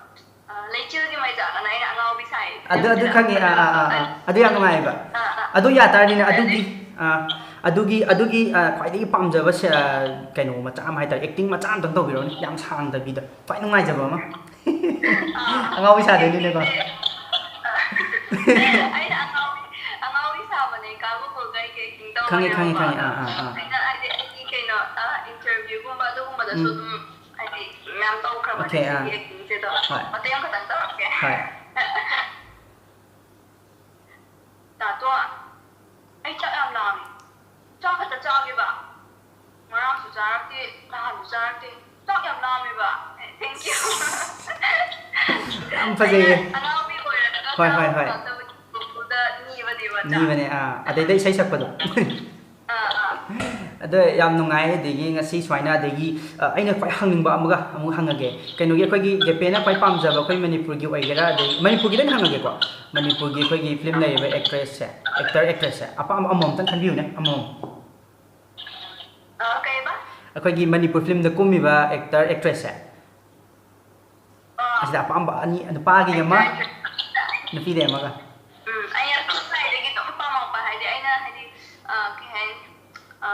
ꯑꯥ, ꯂꯩꯆꯤꯜꯒꯤ ꯃꯩꯆꯥꯛ ꯑꯅ ꯑꯩꯅ ꯑꯉꯥꯎꯕꯤ ꯁꯥꯏ ꯑꯗꯨ, ꯑꯗꯨ ꯐꯤꯂꯝꯁꯤꯗ꯫ ꯈꯪꯉꯦ, ꯑꯥ, ꯑꯥ, ꯑꯥ, ꯑꯥ꯫ ꯑꯗꯨ ꯌꯥꯝ ꯅꯨꯡꯉꯥꯏꯌꯦꯕ꯫ ꯑꯥ, ꯑꯥ꯫ ꯑꯗꯨ ꯌꯥ ꯇꯥꯔꯗꯤꯅꯦ, ꯑꯗꯨꯒꯤ, ꯑꯗꯒꯤ ꯑꯥ, ꯑꯗꯨꯒꯤ, ꯑꯗꯨꯒꯤ, ꯑꯥ, ꯈ꯭ꯋꯥꯏꯗꯒꯤ ꯄꯥꯝꯖꯕ ꯁꯦ-, ꯑꯥ, ꯀꯩꯅꯣ ꯃꯆꯥ ꯑꯃ ꯍꯥꯏ ꯇꯥꯔꯦ, ꯑꯦꯛꯇꯤꯡ ꯃꯆꯥ ꯑꯝꯇꯪ ꯇꯧꯕꯤꯔꯣꯅꯦ, ꯌꯥꯝ ꯁꯥꯡꯗꯕꯤꯗ, ꯈ꯭ꯋꯥꯏ ꯅꯨꯡꯉꯥꯏꯖꯕ ꯑꯃ꯫ ꯑꯥ, ꯑꯉꯥꯎꯕꯤ ꯁꯥꯗꯣꯏꯅꯤꯅꯦꯀꯣ꯫ ꯑꯩꯗꯤ, ꯑꯥ, ꯑꯩꯅ ꯑꯉꯥꯎꯕꯤ, ꯑꯉꯥꯎꯕꯤ ꯁꯥꯕꯅꯦ, ꯀꯥ ꯒꯣꯀꯨꯜꯒ ꯑꯩꯒ ꯑꯦꯛꯇꯤꯡ ꯈꯪꯉꯦ, ꯇꯧꯕꯅꯦꯕ ꯈꯪꯉꯦ, ꯈꯪꯉꯦ, ꯃꯥꯒ꯫ ꯑꯥ, ꯑꯥ, ꯑꯥ꯫ ꯑꯩꯅ ꯍꯥꯏꯗꯤ ꯑꯩꯒꯤ ꯀꯩꯅꯣ, ꯑꯥ, ꯏꯟꯇꯔꯚꯤꯌꯨꯒꯨꯝꯕ ꯑꯗꯨꯒꯨꯝꯕꯗꯁꯨ ꯎꯝ꯫ ꯑꯗꯨꯝ ꯍꯥꯏꯗꯤ ꯃꯌꯥꯝ ꯇꯧꯈ꯭ꯔꯕꯅꯦ ꯑꯣꯀꯦ, ꯑꯥ꯫ ꯁꯤꯒꯤ ꯑꯦꯛꯇꯤꯡꯁꯦ ꯑꯗꯣ꯫ ꯍꯣꯏ꯫ ꯃꯇꯦꯛ ꯑꯃꯈꯛꯇꯪ ꯇꯧꯔꯛꯀꯦ꯫ ꯍꯣꯏ꯫ ꯇꯥꯇꯣ, ꯑꯩ ꯆꯥꯛ ꯌꯥꯝ ꯂꯥꯝꯃꯦ꯫ ꯆꯥꯛ ꯈꯛꯇ ꯆꯥꯒꯦꯕ꯫ ꯉꯔꯥꯡꯁꯨ ꯆꯥꯔꯛꯇꯦ, ꯅꯍꯥꯟꯁꯨ ꯆꯥꯔꯛꯇꯦ꯫ ꯆꯥꯛ ꯌꯥꯝ ꯂꯥꯝꯃꯦꯕ꯫ Thank you꯫ ꯌꯥꯝ ꯐꯖꯩꯌꯦ꯫ ꯑꯩꯅ ꯑꯉꯥꯎꯕꯤ ꯑꯣꯏꯔꯒ ꯍꯣꯏ, ꯍꯣꯏ, ꯍꯣꯏ꯫ ꯆꯥꯕ ꯉꯥꯛꯇꯕꯨꯗꯤ ꯅꯤꯕꯅꯦꯕ ꯆꯥꯛ꯫ ꯅꯤꯕꯅꯦ, ꯑꯥ꯫ ꯑꯗꯩꯗ ꯏꯁꯩ ꯁꯛꯄꯗꯣ꯫ ꯑꯥ, ꯑꯥ꯫ ꯑꯗꯣ ꯌꯥꯝ ꯅꯨꯡꯉꯥꯏ꯫ ꯑꯗꯒꯤ ꯉꯁꯤ ꯁꯨꯃꯥꯏꯅ, ꯑꯗꯒꯤ, ꯑ, ꯑꯩꯅ ꯈ꯭ꯋꯥꯏ ꯍꯪꯅꯤꯡꯕ ꯑꯃꯒ ꯑꯃꯨꯛ ꯍꯪꯉꯒꯦ꯫ ꯀꯩꯅꯣꯒꯤ ꯑꯩꯈꯣꯏꯒꯤ ꯒꯦꯄꯦꯅ ꯈ꯭ꯋꯥꯏ ꯄꯥꯝꯖꯕ ꯑꯩꯈꯣꯏ ꯃꯅꯤꯄꯨꯔꯒꯤ ꯑꯣꯏꯒꯦꯔꯥ, ꯑꯗꯩ ꯃꯅꯤꯄꯨꯔꯒꯤꯗ ꯑꯣꯏꯅ ꯍꯪꯉꯒꯦꯀꯣ꯫ ꯃꯅꯤꯄꯨꯔꯒꯤ ꯑꯩꯈꯣꯏꯒꯤ ꯐꯤꯂꯝ ꯂꯩꯔꯤꯕ ꯑꯦꯛꯇ꯭ꯔꯦꯁꯁꯦ, ꯑꯦꯛꯇꯔ ꯑꯦꯛꯇ꯭ꯔꯦꯁꯁꯦ, ꯑꯄꯥꯝꯕ ꯑꯃꯃꯝꯇꯪ ꯈꯟꯕꯤꯌꯨꯅꯦ, ꯑꯃꯃꯝ꯫ ꯑ, ꯀꯩꯕ? ꯑꯩꯈꯣꯏꯒꯤ ꯃꯅꯤꯄꯨꯔ ꯐꯤꯂꯝꯗ ꯀꯨꯝꯃꯤꯕ ꯑꯦꯛꯇꯔ ꯑꯦꯛꯇ꯭ꯔꯦꯁꯁꯦ꯫ ꯑ, ꯑꯁꯤꯗ ꯑꯄꯥꯝꯕ ꯑꯅꯤ, ꯅꯨꯄꯥꯒꯤ ꯑꯃ, ꯑꯦꯛꯇꯔ ꯑꯦꯛꯇ꯭ꯔꯦꯁ꯫ ꯅꯨꯄꯤꯗ ꯑꯃꯒ꯫ ꯎꯝ, ꯑꯩꯅ ꯄꯤꯛꯏꯉꯩꯗꯒꯤ ꯑꯗꯨꯝ ꯄꯥꯝꯃꯛꯄ ꯍꯥꯏꯗꯤ ꯑꯩꯅ ꯍꯥꯏꯗꯤ, ꯑ, ꯀꯩ ꯍꯥꯏꯅꯤ? ꯑ,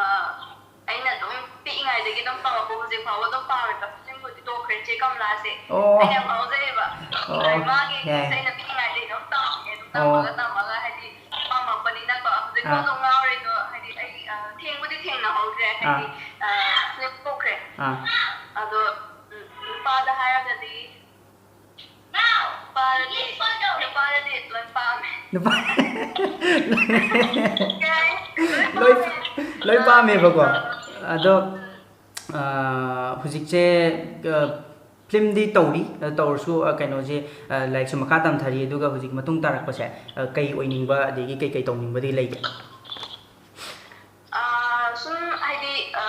ꯑꯩꯅ ꯑꯗꯨꯝ ꯄꯤꯛꯏꯉꯩꯗꯒꯤ ꯑꯗꯨꯝ ꯄꯥꯝꯃꯛꯄ, ꯍꯧꯖꯤꯛ ꯐꯥꯎꯕ ꯑꯗꯨꯝ ꯄꯥꯝꯃꯦꯕ꯫ ꯐꯤꯂꯝꯕꯨꯗꯤ ꯇꯣꯛꯈ꯭ꯔꯦ, ꯆꯦ ꯀꯃꯂꯥꯁꯦ꯫ ꯑꯣ꯫ ꯑꯩꯅ ꯌꯥꯝ ꯉꯥꯎꯖꯩꯌꯦꯕ꯫ ꯑꯣ, ꯃꯥꯒꯤ ꯌꯥꯏ꯫ ꯑꯩꯅ ꯄꯤꯛꯏꯉꯩꯗꯒꯤ ꯑꯗꯨꯝ ꯇꯝꯃꯛꯑꯦ꯫ ꯑꯗꯨꯝ ꯑꯣ꯫ ꯇꯝꯃꯒ ꯇꯝꯃꯒ ꯍꯥꯏꯗꯤ ꯄꯥꯝꯃꯛꯄꯅꯤꯅꯀꯣ꯫ ꯍꯧꯖꯤꯛꯐꯥꯎ ꯑꯥ꯫ ꯑꯗꯨꯝ ꯉꯥꯎꯔꯤ ꯑꯗꯣ, ꯍꯥꯏꯗꯤ ꯑꯩ, ꯑ, ꯊꯦꯡꯕꯨꯗꯤ ꯊꯦꯡꯅꯍꯧꯗ꯭ꯔꯦ, ꯍꯥꯏꯗꯤ, ꯑꯥ꯫ ꯑ, ꯐꯤꯂꯝ ꯇꯣꯛꯈ꯭ꯔꯦ꯫ ꯑꯥ꯫ ꯑꯗꯣ, ꯎꯝ, ꯅꯨꯄꯥꯗ ꯍꯥꯏꯔꯒꯗꯤ, ꯅꯨꯄꯥꯗꯗꯤ, ꯅꯨꯄꯥꯗꯗꯤ ꯂꯣꯏ ꯄꯥꯝꯃꯦ꯫ ꯅꯨꯄꯥ-, ꯀꯩ ꯍꯥꯏ? ꯂꯣꯏ ꯂꯣꯏ, ꯄꯥꯝꯃꯦ꯫ ꯂꯣꯏ ꯑ, ꯄꯥꯝꯃꯦꯕꯀꯣ꯫ ꯑ, ꯑꯗꯣ, ꯑ, ꯍꯧꯖꯤꯛꯁꯦ, ꯑ, ꯐꯤꯂꯝꯗꯤ ꯇꯧꯔꯤ, ꯑ, ꯇꯧꯔꯁꯨ, ꯑ, ꯀꯩꯅꯣꯁꯦ, ꯑ, ꯂꯥꯏꯔꯤꯛꯁꯨ ꯃꯈꯥ ꯇꯝꯊꯔꯤ, ꯑꯗꯨꯒ ꯍꯧꯖꯤꯛ ꯃꯇꯨꯡ ꯇꯥꯔꯛꯄꯁꯦ, ꯑ, ꯀꯩ ꯑꯣꯏꯅꯤꯡꯕ ꯑꯗꯒꯤ ꯀꯩ ꯀꯩ ꯇꯧꯅꯤꯡꯕꯗꯤ ꯂꯩꯒꯦ? ꯑꯥ, ꯁꯨꯝ ꯍꯥꯏꯗꯤ, ꯑ,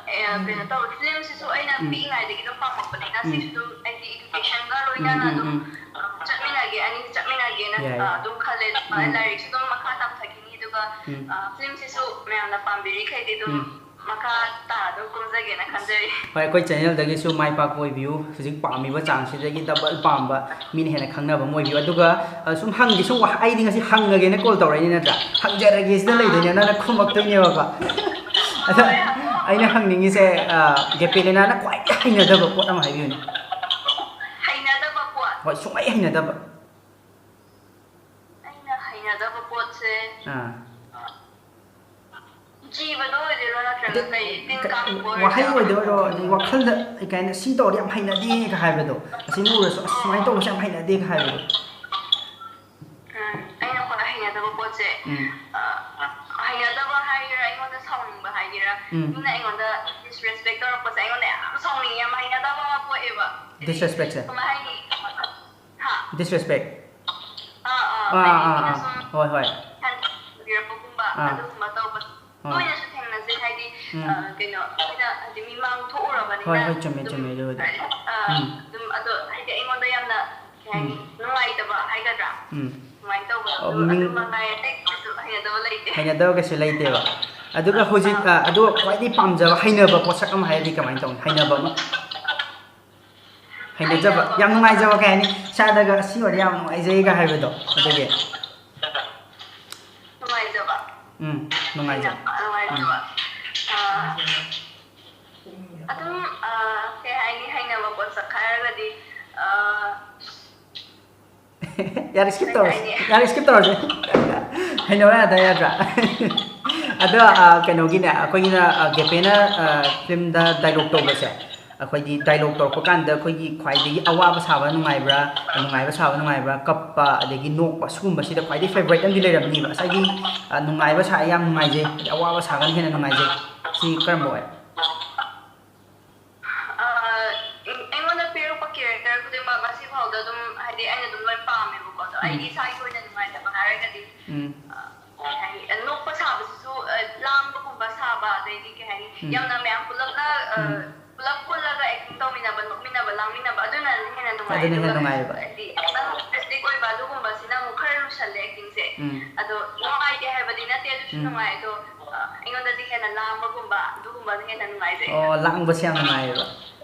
ꯑꯦ, ꯎꯝ꯫ ꯀꯩꯅꯣ ꯇꯧꯋꯦ, ꯐꯤꯂꯝꯁꯤꯁꯨ ꯑꯩꯅ ꯎꯝ꯫ ꯄꯤꯛꯏꯉꯩꯗꯒꯤ ꯑꯗꯨꯝ ꯄꯥꯝꯃꯛꯄꯅꯤꯅ, ꯎꯝ꯫ ꯁꯤꯁꯨ ꯑꯗꯨꯝ ꯑꯩꯒꯤ educationꯒ ꯎꯝ, ꯂꯣꯏꯅꯅ ꯎꯝ, ꯑꯗꯨꯝ, ꯎꯝ꯫ ꯑ, ꯆꯠꯃꯤꯟꯅꯒꯦ, ꯑꯅꯤꯁꯤ ꯆꯠꯃꯤꯟꯅꯒꯦꯅ, ꯌꯥꯏ꯫ ꯑ, ꯑꯗꯨꯝ ꯈꯜꯂꯦ꯫ ꯑꯗꯨꯒ ꯎꯝ꯫ ꯂꯥꯏꯔꯤꯛꯁꯨ ꯑꯗꯨꯝ ꯃꯈꯥ ꯇꯝꯊꯈꯤꯅꯤ꯫ ꯑꯗꯨꯒ, ꯎꯝ꯫ ꯑ, ꯐꯤꯂꯝꯁꯤꯁꯨ ꯃꯌꯥꯝꯅ ꯄꯥꯝꯕꯤꯔꯤꯈꯩꯗꯤ ꯑꯗꯨꯝ ꯎꯝ꯫ ꯃꯈꯥ ꯇꯥꯅ ꯑꯗꯨꯝ ꯀꯨꯝꯖꯒꯦꯅ ꯈꯟꯖꯔꯤ꯫ ꯍꯣꯏ, ꯑꯩꯈꯣꯏ channelꯗꯒꯤꯁꯨ ꯃꯥꯏ ꯄꯥꯛꯄ ꯑꯣꯏꯕꯤꯌꯨ꯫ ꯍꯧꯖꯤꯛ ꯄꯥꯝꯃꯤꯕ ꯆꯥꯡꯁꯤꯗꯒꯤ double ꯄꯥꯝꯕ ꯃꯤꯅ ꯍꯦꯟꯅ ꯈꯪꯅꯕ ꯑꯃ ꯑꯣꯏꯕꯤꯌꯨ꯫ ꯑꯗꯨꯒ, ꯑ, ꯁꯨꯝ ꯍꯪꯒꯦ, ꯁꯨꯝ ꯋꯥ-, ꯑꯩꯗꯤ ꯉꯁꯤ ꯍꯪꯉꯒꯦꯅ call ꯇꯧꯔꯛꯏꯅꯤ ꯅꯠꯇ꯭ꯔꯥ? ꯍꯪꯖꯔꯒꯦ ꯁꯤꯗ ꯂꯩꯗꯣꯏꯅꯦ, ꯅꯪꯅ ꯈꯨꯝꯃꯛꯇꯣꯏꯅꯦꯕꯀꯣ꯫ ꯑꯗ ꯑꯩꯅ ꯍꯪꯅꯤꯡꯉꯤꯁꯦ, ꯑ, ꯒꯦꯄꯦꯂꯤꯅꯥꯅ ꯈ꯭ꯋꯥꯏꯗꯒꯤ ꯍꯩꯅꯗꯕ ꯄꯣꯠ ꯑꯃ ꯍꯥꯏꯕꯤꯌꯨꯅꯦ꯫ ꯍꯩꯅꯗꯕ ꯄꯣꯠ? ꯍꯣꯏ, ꯁꯨꯡꯍꯩ ꯍꯩꯅꯗꯕ꯫ ꯑꯩꯅ ꯍꯩꯅꯗꯕ ꯄꯣꯠꯁꯦ, ꯑꯥ꯫ ꯖꯤꯕꯗꯣ ꯑꯣꯏꯗꯣꯏꯔꯣ ꯅꯠꯇ꯭ꯔꯒ ꯅꯠꯇꯦ, ꯀꯩ? ꯇꯤꯟ ꯀ-, ꯀꯥꯡꯕ ꯋꯥꯍꯩ ꯑꯣꯏꯗꯣꯏꯔꯣ? ꯑꯣꯏꯗꯣꯏꯔꯣ, ꯑꯗꯩ ꯋꯥꯈꯜꯗ ꯀꯩ ꯍꯥꯏꯅꯤ, "ꯁꯤ ꯇꯧꯔꯗꯤ ꯌꯥꯝ ꯍꯩꯅꯗꯦꯒ" ꯍꯥꯏꯕꯗꯣ, ꯑꯁꯤ ꯎꯔꯁꯨ, "ꯑꯁ, ꯁꯨꯃꯥꯏꯅ ꯇꯧꯕꯁꯦ ꯌꯥꯝ ꯍꯩꯅꯗꯦꯒ" ꯍꯥꯏꯕꯗꯣ꯫ ꯎꯝ, ꯑꯩꯅ ꯈ꯭ꯋꯥꯏ ꯍꯩꯅꯗꯕ ꯄꯣꯠꯁꯦ, ꯎꯝ꯫ ꯑ, ꯍꯩꯅꯗꯕ ꯍꯥꯏꯒꯦꯔꯥ, ꯑꯩꯉꯣꯟꯗ ꯁꯥꯎꯅꯤꯡꯕ ꯍꯥꯏꯒꯦꯔꯥ, ꯎꯝ꯫ ꯃꯤꯅ ꯑꯩꯉꯣꯟꯗ disrespect ꯇꯧꯔꯛꯄꯁꯦ ꯑꯩꯉꯣꯟꯗ ꯌꯥꯝ ꯁꯥꯎꯅꯤꯡꯉꯦ, ꯌꯥꯝ ꯍꯩꯅꯗꯕ ꯑꯃ ꯄꯣꯛꯑꯦꯕ꯫ Disrespectꯁꯦ? ꯀꯃꯥꯏ ꯍꯥꯏꯅꯤ? ꯍꯥ? Disrespect? ꯑꯥ, ꯑꯥ, ꯑꯥ, ꯍꯥꯏꯗꯤ ꯑꯥ, ꯃꯤꯅ ꯑꯥ꯫ ꯁꯨꯝ ꯍꯣꯏ, ꯍꯣꯏ꯫ ꯍꯟꯕꯤꯔꯛꯄꯒꯨꯝꯕ, ꯑꯥ꯫ ꯑꯗꯨꯒꯨꯝꯕ ꯇꯧꯕ ꯑꯥ꯫ ꯇꯣꯏꯅꯁꯨ ꯊꯦꯡꯅꯖꯩ, ꯍꯥꯏꯗꯤ, ꯎꯝ꯫ ꯑ, ꯀꯩꯅꯣ, ꯑꯩꯈꯣꯏꯅ ꯍꯥꯏꯗꯤ ꯃꯤꯃꯥꯡ ꯊꯣꯛꯎꯔꯕꯅꯤꯅ ꯍꯣꯏ, ꯍꯣꯏ, ꯆꯨꯝꯃꯦ, ꯑꯗꯨꯝ, ꯆꯨꯝꯃꯦ, ꯑꯗꯨꯕꯨꯗꯤ꯫ ꯑ, ꯎꯝ꯫ ꯑꯗꯨꯝ, ꯑꯗꯣ ꯍꯥꯏꯗꯤ ꯑꯩꯉꯣꯟꯗ ꯌꯥꯝꯅ, ꯀꯩ ꯍꯥꯏꯅꯤ, ꯎꯝ꯫ ꯅꯨꯡꯉꯥꯏꯇꯕ ꯍꯥꯏꯒꯗ꯭ꯔꯥ? ꯎꯝ꯫ ꯑꯗꯨꯃꯥꯏꯅ ꯇꯧꯕ꯫ ꯑꯣ, ꯑꯗꯨ, ꯃꯤꯡ-, ꯑꯗꯨ ꯃꯉꯥꯏ, ꯑꯇꯩ ꯀꯩꯁꯨ ꯍꯩꯅꯗꯕ ꯂꯩꯇꯦ꯫ ꯍꯩꯅꯗꯕ ꯀꯩꯁꯨ ꯂꯩꯇꯦꯕ꯫ ꯑꯗꯨꯒ ꯍꯧꯖꯤꯛ, ꯑꯥ꯫ ꯑ, ꯑꯗꯨꯒ ꯈ꯭ꯋꯥꯏꯗꯒꯤ ꯄꯥꯝꯖꯕ ꯍꯩꯅꯕ ꯄꯣꯠꯁꯛ ꯑꯃ ꯍꯥꯏꯔꯗꯤ ꯀꯃꯥꯏꯅ ꯇꯧꯅꯤ? ꯍꯩꯅꯕ ꯑꯃ? ꯍꯩꯅꯖꯕ, ꯍꯩꯅꯕ꯫ ꯌꯥꯝ ꯅꯨꯡꯉꯥꯏꯖꯕ, ꯀꯩ ꯍꯥꯏꯅꯤ, ꯏꯁꯥꯗꯒ "ꯑꯁꯤ ꯑꯣꯏꯔꯗꯤ ꯌꯥꯝ ꯅꯨꯡꯉꯥꯏꯖꯩꯒ" ꯍꯥꯏꯕꯗꯣ, ꯑꯗꯨꯒꯤ꯫ ꯅꯨꯡꯉꯥꯏꯖꯕ꯫ ꯎꯝ, ꯅꯨꯡꯉꯥꯏꯖꯕ꯫ ꯍꯩꯅꯕ, ꯅꯨꯡꯉꯥꯏꯖꯕ꯫ ꯎꯝ꯫ ꯑꯥ, ꯑꯗꯨꯝ, ꯑꯥ, ꯀꯩ ꯍꯥꯏꯅꯤ, ꯍꯩꯅꯕ ꯄꯣꯠꯁꯛ ꯍꯥꯏꯔꯒꯗꯤ, ꯑꯥ, ꯌꯥꯔꯦ, skip ꯇꯧꯔꯁꯤ꯫ ꯀꯩ ꯍꯥꯏꯅꯤ? ꯌꯥꯔꯦ, skip ꯇꯧꯔꯁꯤ꯫ ꯍꯩꯅꯧ ꯌꯥꯗ ꯌꯥꯗ꯭ꯔꯥ? ꯑꯗꯣ, ꯑ, ꯀꯩꯅꯣꯒꯤꯅꯦ, ꯑꯩꯈꯣꯏꯒꯤꯅ, ꯑ, ꯒꯦꯄꯦꯅ, ꯑ, filmꯗ dialogue ꯇꯧꯕꯁꯦ, ꯑꯩꯈꯣꯏꯒꯤ dialogue ꯇꯧꯔꯛꯄ ꯀꯥꯟꯗ ꯑꯩꯈꯣꯏꯒꯤ ꯈ꯭ꯋꯥꯏꯗꯒꯤ ꯑꯋꯥꯕ ꯁꯥꯕ ꯅꯨꯡꯉꯥꯏꯕ꯭ꯔꯥ, ꯅꯨꯡꯉꯥꯏꯕ ꯁꯥꯕ ꯅꯨꯡꯉꯥꯏꯕ꯭ꯔꯥ, ꯀꯞꯄ, ꯑꯗꯒꯤ ꯅꯣꯛꯄ, ꯁꯤꯒꯨꯝꯕꯁꯤꯗ ꯈ꯭ꯋꯥꯏꯗꯒꯤ favourite ꯑꯃꯗꯤ ꯂꯩꯔꯝꯅꯤꯕ꯫ ꯉꯁꯥꯏꯒꯤ, ꯑ, ꯅꯨꯡꯉꯥꯏꯕ ꯁꯥ ꯌꯥꯝ ꯅꯨꯡꯉꯥꯏꯖꯩ, ꯑꯗꯩ ꯑꯋꯥꯕ ꯁꯥꯒꯅ ꯍꯦꯟꯅ ꯅꯨꯡꯉꯥꯏꯖꯩ꯫ ꯁꯤ ꯀꯔꯝꯕ ꯑꯣꯏ? ꯑ, ꯑꯩꯉꯣꯟꯗ ꯄꯤꯔꯛ- ꯑꯩꯒꯤ ꯏꯁꯥꯒꯤ ꯑꯣꯏꯅ ꯅꯨꯡꯉꯥꯏꯇꯕ ꯍꯥꯏꯔꯒꯗꯤ, ꯎꯝ꯫ ꯑ, ꯀꯩ ꯍꯥꯏꯅꯤ, ꯑ, ꯅꯣꯛꯄ ꯁꯥꯕꯁꯤꯁꯨ, ꯑ, ꯂꯥꯡꯕꯒꯨꯝꯕ ꯁꯥꯕ, ꯑꯗꯩꯗꯤ ꯀꯩ ꯍꯥꯏꯅꯤ, ꯎꯝ꯫ ꯌꯥꯝꯅ ꯃꯌꯥꯝ ꯄꯨꯂꯞꯅ, ꯑ, ꯎꯝ꯫ ꯄꯨꯂꯞ ꯄꯨꯜꯂꯒ acting ꯇꯧꯃꯤꯟꯅꯕ, ꯅꯣꯛꯃꯤꯟꯅꯕ, ꯂꯥꯡꯃꯤꯟꯅꯕ, ꯑꯗꯨꯅ ꯍꯦꯟꯅ ꯅꯨꯡꯉꯥꯏ꯫ ꯑꯗꯨꯅ ꯍꯦꯟꯅ ꯑꯗꯨꯒ ꯅꯨꯡꯉꯥꯏꯌꯦꯕ꯫ ꯍꯥꯏꯗꯤ ꯈꯤꯇꯪ realistic ꯑꯣꯏꯕ ꯑꯗꯨꯒꯨꯝꯕꯁꯤꯅ ꯑꯃꯨꯛ ꯈꯔ ꯂꯨꯁꯜꯂꯦ actingꯁꯦ꯫ ꯎꯝ꯫ ꯑꯗꯣ ꯅꯨꯡꯉꯥꯏꯇꯦ ꯍꯥꯏꯕꯗꯤ ꯅꯠꯇꯦ, ꯑꯗꯨꯁꯨ ꯎꯝ꯫ ꯅꯨꯡꯉꯥꯏ꯫ ꯑꯗꯣ, ꯑ, ꯑꯩꯉꯣꯟꯗꯗꯤ ꯍꯦꯟꯅ ꯂꯥꯡꯕꯒꯨꯝꯕ ꯑꯗꯨꯒꯨꯝꯕꯅ ꯍꯦꯟꯅ ꯅꯨꯡꯉꯥꯏꯖꯩ꯫ ꯑꯣ, ꯂꯥꯡꯕꯁꯦ ꯌꯥꯝ ꯅꯨꯡꯉꯥꯏꯌꯦꯕ꯫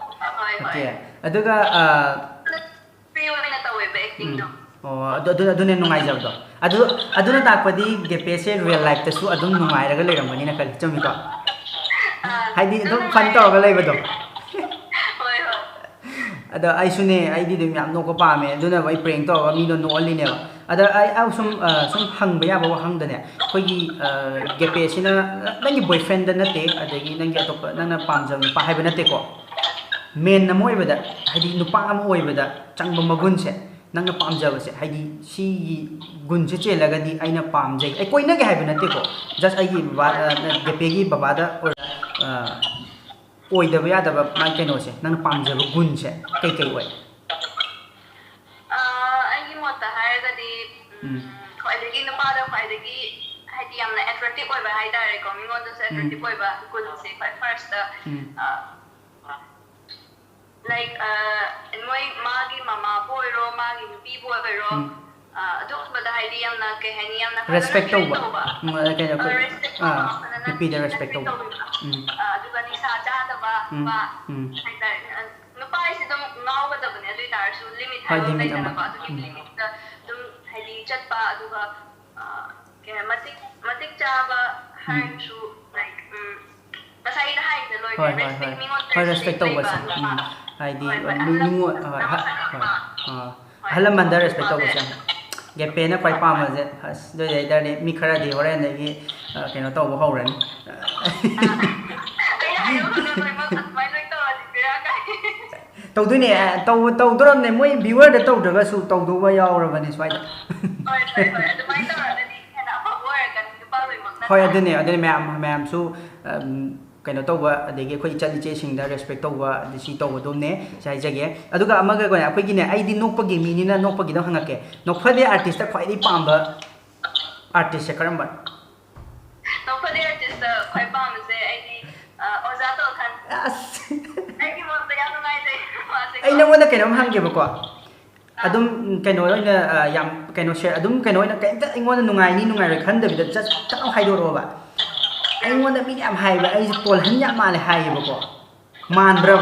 ꯍꯣꯏ, ꯍꯣꯏ꯫ Okay꯫ ꯑꯗꯨꯒ, ꯑ, free ꯑꯣꯏꯅ ꯇꯧꯋꯦꯕ actingꯗꯣ꯫ ꯎꯝ꯫ ꯑꯣ, ꯑꯗꯨ, ꯑꯗꯨ, ꯑꯗꯨꯅ ꯅꯨꯡꯉꯥꯏꯖꯕꯗꯣ꯫ ꯑꯗꯨ, ꯑꯗꯨꯅ ꯇꯥꯛꯄꯗꯤ ꯒꯦꯄꯦꯁꯦ real lifeꯇꯁꯨ ꯑꯗꯨꯝ ꯅꯨꯡꯉꯥꯏꯔꯒ ꯂꯩꯔꯝꯒꯅꯤꯅ ꯈꯜꯂꯤ, ꯆꯨꯝꯃꯤꯀꯣ? ꯑꯥ, ꯍꯥꯏꯗꯤ ꯑꯗꯨꯝ ꯑꯗꯨꯝ fun ꯅꯨꯡꯉꯥꯏ꯫ ꯇꯧꯔꯒ ꯂꯩꯕꯗꯣ꯫ ꯍꯣꯏ, ꯍꯣꯏ꯫ ꯑꯗꯣ ꯑꯩꯁꯨꯅꯦ, ꯑꯩꯗꯤ ꯑꯗꯨꯝ ꯌꯥꯝ ꯅꯣꯛꯄ ꯄꯥꯝꯃꯦ, ꯑꯗꯨꯅ ꯑꯩ prank ꯇꯧꯔꯒ ꯃꯤꯗꯣ ꯅꯣꯛꯍꯜꯂꯤꯅꯦꯕ꯫ ꯑꯗ ꯑꯩ, ꯑꯩ ꯁꯨꯝ, ꯑ, ꯁꯨꯝ ꯍꯪꯕ ꯌꯥꯕ ꯋꯥꯍꯪꯗꯅꯦ, ꯑꯩꯈꯣꯏꯒꯤ, ꯑ, ꯒꯦꯄꯦꯁꯤꯅ ꯅꯪꯒꯤ boyfriendꯗ ꯅꯠꯇꯦ, ꯑꯗꯒꯤ ꯅꯪꯒꯤ ꯑꯇꯣꯞꯄ ꯅꯪꯅ ꯄꯥꯝꯖꯕ ꯅꯨꯄꯥ ꯍꯥꯏꯕ ꯅꯠꯇꯦꯀꯣ, man ꯑꯃ ꯑꯣꯏꯕꯗ, ꯍꯥꯏꯗꯤ ꯅꯨꯄꯥ ꯑꯃ ꯑꯣꯏꯕꯗ ꯆꯪꯕ ꯃꯒꯨꯟꯁꯦ, ꯅꯪꯅ ꯄꯥꯝꯖꯕꯁꯦ, ꯍꯥꯏꯗꯤ ꯁꯤꯒꯤ ꯒꯨꯟꯁꯦ ꯆꯦꯜꯂꯒꯗꯤ ꯑꯩꯅ ꯄꯥꯝꯖꯩ꯫ ꯑꯩ ꯀꯣꯏꯅꯒꯦ ꯍꯥꯏꯕ ꯅꯠꯇꯦꯀꯣ, just ꯑꯩꯒꯤ ꯕꯕꯥ, ꯑ, ꯒꯦꯄꯦꯒꯤ ꯕꯕꯥꯗ ꯑꯣꯏ-, ꯑ, ꯑꯣꯏꯗꯕ ꯌꯥꯗꯕ ꯃꯥꯒꯤ ꯀꯩꯅꯣꯁꯦ, ꯅꯪꯅ ꯄꯥꯝꯖꯕ ꯒꯨꯟꯁꯦ ꯀꯩꯀꯩ ꯑꯣꯏ? ꯑ, ꯑꯩꯒꯤ ꯃꯣꯠꯇ ꯍꯥꯏꯔꯒꯗꯤ, ꯎꯝ, ꯎꯝ꯫ ꯈ꯭ꯋꯥꯏꯗꯒꯤ ꯅꯨꯄꯥꯗ ꯈ꯭ꯋꯥꯏꯗꯒꯤ, ꯍꯥꯏꯗꯤ, ꯌꯥꯝꯅ attractive ꯑꯣꯏꯕ ꯍꯥꯏꯇꯥꯔꯦꯀꯣ, ꯃꯤꯉꯣꯟꯗꯁꯨ ꯎꯝ꯫ Attractive ꯑꯣꯏꯕ ꯒꯨꯟꯁꯦ ꯈ꯭ꯋꯥꯏ firstꯇ, ꯎꯝ꯫ ꯑ, like, ꯑ, ꯃꯣꯏ ꯃꯥꯒꯤ ꯃꯃꯥꯕꯨ ꯑꯣꯏꯔꯣ, ꯃꯥꯒꯤ ꯅꯨꯄꯤꯕꯨ ꯑꯣꯏꯔꯣ, ꯎꯝ꯫ ꯑ, ꯑꯗꯨꯒꯨꯝꯕꯗ ꯍꯥꯏꯗꯤ ꯌꯥꯝꯅ, ꯀꯩ ꯍꯥꯏꯅꯤ, ꯌꯥꯝꯅ ꯐꯖꯅ respect treat ꯇꯧꯕ꯫ ꯇꯧꯕ꯫ ꯎꯝ, ꯑ, ꯀꯩꯅꯣ, ꯑ, ꯑꯩꯈꯣꯏ, respect ꯑꯥ, ꯇꯧꯕ, ꯐꯖꯅ ꯅꯨꯄꯤꯗ treat respect ꯇꯧꯕ꯫ ꯇꯧꯕꯤꯕ꯫ ꯎꯝ꯫ ꯑ, ꯑꯗꯨꯒ ꯅꯤꯁꯥ ꯆꯥꯗꯕ ꯎꯝ, ꯅꯨꯄꯥ ꯎꯝ꯫ ꯍꯥꯏꯇꯥꯔꯦꯅꯦ꯫ ꯑ, ꯅꯨꯄꯥ ꯍꯥꯏꯁꯤ ꯑꯗꯨꯝ ꯉꯥꯎꯒꯗꯕꯅꯦ, ꯑꯗꯨ ꯑꯣꯏ ꯇꯥꯔꯁꯨ limit ꯍꯣꯏ, ꯍꯥꯏꯕ ꯑꯃ limit ꯑꯃ꯫ ꯂꯩꯗꯅꯀꯣ, ꯑꯗꯨꯒꯤ ꯎꯝ꯫ Limitꯇ ꯑꯗꯨꯝ ꯍꯥꯏꯗꯤ ꯆꯠꯄ, ꯑꯗꯨꯒ, ꯑ, ꯀꯩ ꯍꯥꯏ-, ꯃꯇꯤꯛ, ꯃꯇꯤꯛ ꯆꯥꯕ ꯎꯝ꯫ ꯍꯥꯏꯔꯁꯨ, like, ꯎꯝ, ꯉꯁꯥꯏ ꯑꯩꯅ ꯍꯥꯏꯈꯤꯕꯗ ꯂꯣꯏꯔꯦ, ꯍꯣꯏ, ꯍꯣꯏ, respect, ꯍꯣꯏ꯫ ꯃꯤꯉꯣꯟꯗ ꯍꯣꯏ, respect respect ꯇꯧꯕꯁꯦ꯫ ꯂꯩꯕ ꯅꯨꯄꯥ꯫ ꯎꯝ꯫ ꯍꯥꯏꯗꯤ, ꯍꯣꯏ, ꯍꯣꯏ, ꯃꯤ-, ꯑꯍꯜ ꯃꯤꯉꯣꯟ-, ꯍꯣꯏ, ꯍ-, ꯂꯃꯟꯗ ꯍꯣꯏ꯫ ꯅꯨꯄꯥꯁꯦ꯫ ꯑꯥ꯫ ꯍꯣꯏ, ꯑꯍꯜ ꯂꯃꯟꯗ respect ꯅꯨꯄꯥꯁꯦ꯫ ꯇꯧꯕꯁꯦ ꯌꯥꯝ, ꯒꯦꯄꯦꯅ ꯈ꯭ꯋꯥꯏ ꯄꯥꯝꯕꯁꯦ꯫ ꯑꯁ, ꯑꯗꯨ ꯑꯣꯏꯇꯥꯔꯗꯤ ꯃꯤ ꯈꯔꯗꯤ ꯍꯣꯔꯦꯟꯗꯒꯤ, ꯑ, ꯀꯩꯅꯣ ꯇꯧꯕ ꯍꯧꯔꯅꯤ꯫ ꯑꯩꯅ ꯍꯥꯏꯗꯣ ꯈꯪꯉꯕ ꯂꯣꯏꯅꯃꯛ ꯑꯗꯨꯃꯥꯏꯅ ꯂꯣꯏ ꯇꯧꯔꯗꯤ ꯕꯦꯔꯥ ꯀꯥꯏ꯫ ꯇꯧꯗꯣꯏꯅꯦ, ꯑ, ꯇꯧ-, ꯇꯧꯗꯣꯔꯕꯅꯦ꯫ ꯃꯣꯏ viewerꯗ ꯇꯧꯗ꯭ꯔꯒꯁꯨ ꯇꯧꯗꯧꯕ ꯌꯥꯎꯔꯕꯅꯦ ꯁ꯭ꯋꯥꯏꯗ꯫ ꯍꯣꯏ, ꯍꯣꯏ, ꯍꯣꯏ꯫ ꯑꯗꯨꯃꯥꯏꯅ ꯇꯧꯔꯒꯗꯤ ꯍꯦꯟꯅ ꯑꯐꯕ ꯑꯣꯏꯔꯛꯀꯅꯤ, ꯅꯨꯄꯥ ꯂꯣꯏꯅꯃꯛ ꯍꯣꯏ, ꯅꯠꯇ꯭ꯔꯥ? ꯑꯗꯨꯅꯦ, ꯑꯗꯨꯅꯦ꯫ ꯃꯌꯥꯝ, ꯃꯌꯥꯝꯁꯨ, ꯑꯝ, ꯀꯩꯅꯣ ꯇꯧꯕ, ꯑꯗꯒꯤ ꯑꯩꯈꯣꯏ ꯏꯆꯟ ꯏꯆꯦꯁꯤꯡꯗ respect ꯇꯧꯕ, ꯑꯗꯨ ꯁꯤ ꯇꯧꯒꯗꯧꯅꯦ, ꯁꯤ ꯍꯥꯏꯖꯒꯦ꯫ ꯑꯗꯨꯒ ꯑꯃꯒ ꯀꯩꯅꯣ, ꯑꯩꯈꯣꯏꯒꯤꯅꯦ, ꯑꯩꯗꯤ ꯅꯣꯛꯄꯒꯤ ꯃꯤꯅꯤꯅ ꯅꯣꯛꯄꯒꯤꯗꯣ ꯍꯪꯉꯛꯀꯦ꯫ ꯅꯣꯛꯐꯗꯦ artistꯇ ꯈ꯭ꯋꯥꯏꯗꯒꯤ ꯄꯥꯝꯕ artistꯁꯦ ꯀꯔꯝꯕ? ꯅꯣꯛꯐꯗꯦ artistꯇ ꯈ꯭ꯋꯥꯏ ꯄꯥꯝꯕꯁꯦ ꯑꯩꯗꯤ ꯑ, ꯑꯣꯖꯥ ꯇꯣꯜꯍꯟ꯫ ꯑꯁ, ꯑꯩꯒꯤ ꯃꯣꯠꯇ ꯌꯥꯝ ꯅꯨꯡꯉꯥꯏꯖꯩ ꯃꯥꯁꯦ꯫ ꯑꯩ ꯅꯉꯣꯟꯗ ꯀꯩꯅꯣꯝ ꯍꯪꯒꯦꯕꯀꯣ꯫ ꯑꯗꯨꯝ ꯀꯩꯅꯣ ꯑꯣꯏꯅ, ꯑ, ꯌꯥꯝ ꯀꯩꯅꯣ share, ꯑꯗꯨꯝ ꯀꯩꯅꯣ ꯑꯣꯏꯅ ꯀꯩꯝꯇ ꯑꯩꯉꯣꯟꯗ ꯅꯨꯡꯉꯥꯏꯅꯤ ꯅꯨꯡꯉꯥꯏꯔꯣꯏ ꯈꯟꯗꯕꯤꯗ just ꯐꯠ ꯍꯥꯏꯗꯣꯔꯛꯑꯣꯕ꯫ ꯑꯩꯉꯣꯟꯗ ꯃꯤꯅ ꯌꯥꯝ ꯍꯥꯏꯕ, "ꯑꯩꯁꯦ ꯇꯣꯜꯍꯟ ꯌꯥꯝ ꯃꯥꯜꯂꯦ" ꯍꯥꯏꯌꯦꯕꯀꯣ꯫ ꯃꯥꯟꯕ꯭ꯔꯕ?